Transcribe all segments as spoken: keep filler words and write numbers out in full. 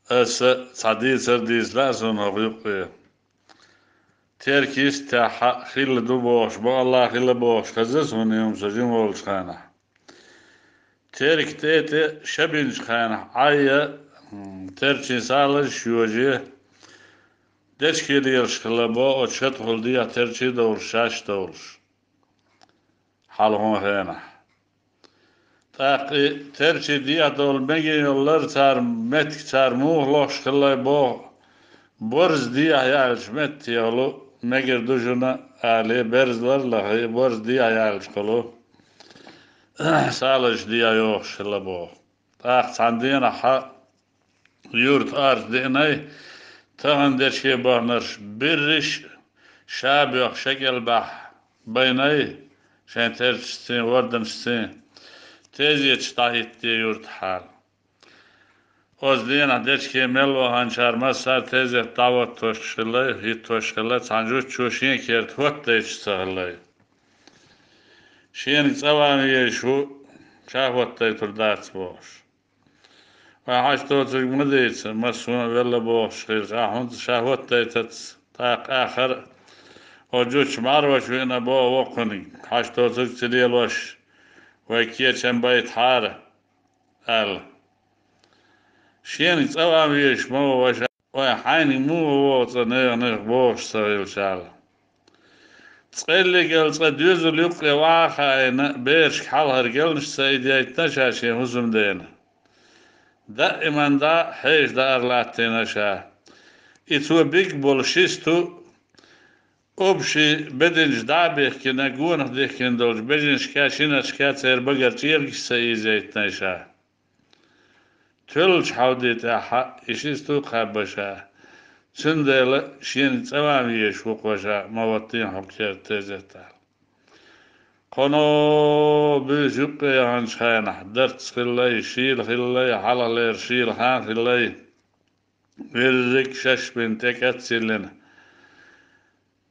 Аса цхьа дийцар дийца лаьа суна хӀокху юккъе. Теркаца тӀехьа хилла ду бохуш, бакъалла хилла бохуш хеза суна и хӀума со жима волчу хенахь. Терка тӀе тӀе шабинчу хенахь Ӏайя, м, терчин салазаш йожий, дечке лелаш хилла боху оцу шатхула дехьа терчий довлуш, шаьш довлуш. Хьалхун хенахь. ТӀаккха и терчий дехьа довла мегийна йолу лар цара меттиг цара муха лохуш хиллай боху, борз дехьа яьллачу меттехула мегар ду шуна, алий, берзалар а лахий, борз дехьа яьллачухула салазаш дехьа йохуш хилла боху. ТӀаккха цхьана денахьа юрт арц деанай, тахана дечке бахнарш бирриш а ша боьхна шекӀал бахь байнай, шайн терчашций, ворданашций, тезеташ дӀахӀиттаде юртахьара. Оцу денахь дечке мел ваханчара массара тезет дӀахӀоттош хиллай, хӀиттош хиллай, цхьана жуччо шен керта хӀоттадайташ ца хиллай. Шена цӀа ван везаш ву, ша хӀоттадайтур дац бохуш. Вай хьаш тоцург ма дийца, массо а велла бохуш хилча, ахь хӀунда ша хӀоттадайтац, тӀаккха ахара оцу жучу мӀарваша веана боху воккханиг, хьаш тоцург ца лелош, вай кечам байтахьара, аьлла. Шена цӀа ван везаш ма ву ваша. Вай хьайниг муха вогӀу цӀа нехан-нехан бохуш ца хилча аьлла. Цкъа лигал цкъа доьзал юккъе ваха а хаийна, берашка хьалхара гелнаш ца идайтина ша шен хӀусамдена. Даиман дӀа хьеша даар латтийна ша. И цо биг болу шисту обший бединчу дӀа а бихкина, гонах дихкина долчу бежинашка, шинашка церан багара чӀергаш ца ийзайтина ша. Тоьллачу хьовди тӀехьа и шисту кхаьбба ша, цундела шена цӀа ван везаш ву-кх ваша, ма хӀоттийна хьо керта тезет аьлла. Кхано буьйса юккъе яханчу хенахь, дарц хиллай, шийла хиллай, хьалхалера шийла хан хиллай, верриг шаьш бина тӀекӀац йиллина.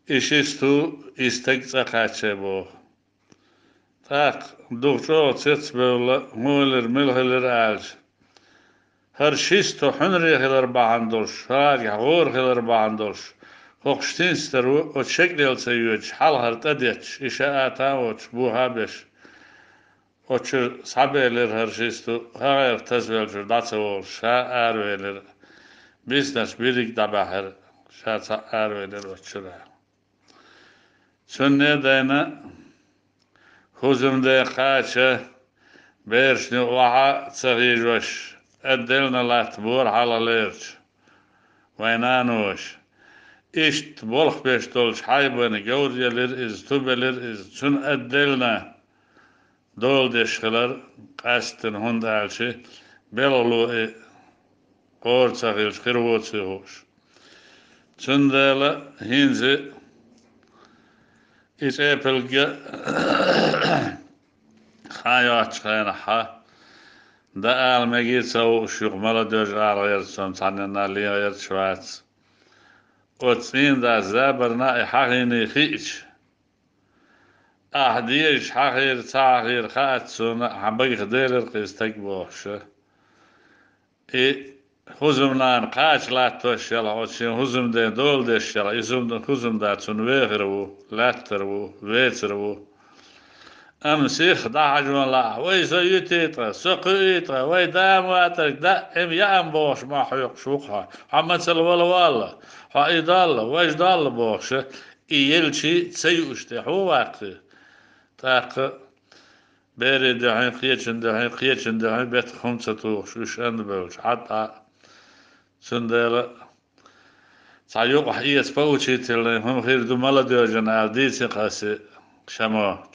И шисту и стаг цӀа кхаьчча боху. ТӀаккха духа чӀогӀа цецбевлла, хӀун хилира, мила хилира аьлча, хӀара шисту хьуьнаре хилар бахьана долуш, хӀаргахь гӀора хилар бахьана долуш, хӀокхуш тинстар ву, оцу шекъал ца йоьдуш, хьалхара тӀадетташ, и ша а тан а воцуш, буха а беш, оцу чуьра схьабелира хӀара шисту, хӀара гӀайгӀа тазвеллачуьра дӀа ца волуш, ша аравелира, биснарш бирриг дӀабаьхьира, ша цхьаъ аравелира оцу чуьра. Цунна а дайна, хӀусамде кхача, берашна юкъа охьа а ца хьийжош, отдельно латтабора хьалхалерчу вайн наноша. Иштта болх беш долчу хьайбана говр елира иза, тубелира иза, цунна отдельно дола деш хилар къаьсттина, хӀунда аьлча белхало и гӀора ца хилча хир воций хууш. Цундела хӀинца и цӀе пилгга хан йоцучу хенахьа, дан ала мегий а ца хууш, юха молодёжь ала гӀерташ, цхьанненна лен гӀерташ вац. Оцу цӀийнан дас забарна и хьахийний хиъча, ахьа дезаш хьахийра, ца хьахийра хаьац суна, хьан багах делира-кх и стаг бохуша. И хӀусамнана кхача латтош елахь, оцу шен хӀусамден дола деш елахь, и хӀусамда цунна вехар ву, лаьттар ву, вецар ву. Амма сиха дӀахьажо лаахь, вай со юьтий ткъа, со кхуьий ткъа, вай дама ватарг даим яам бохуш ма хьоькхуш ву-кх хьо. Хьо мацалла вала валла, хьо и долла, важа долла бохуша, и елчий ца юуш тӀе хьо ваккхий. ТӀаккха берийн дуьхьий, кхечун дуьхьий, кхечун дуьхьий бетах хӀума ца тухуш, уьш анда бевлча хьатта а. Цундела цхьа юкъахь эца поучительный хӀума хир ду молодёжана аьлла дийци-кх аса шамо.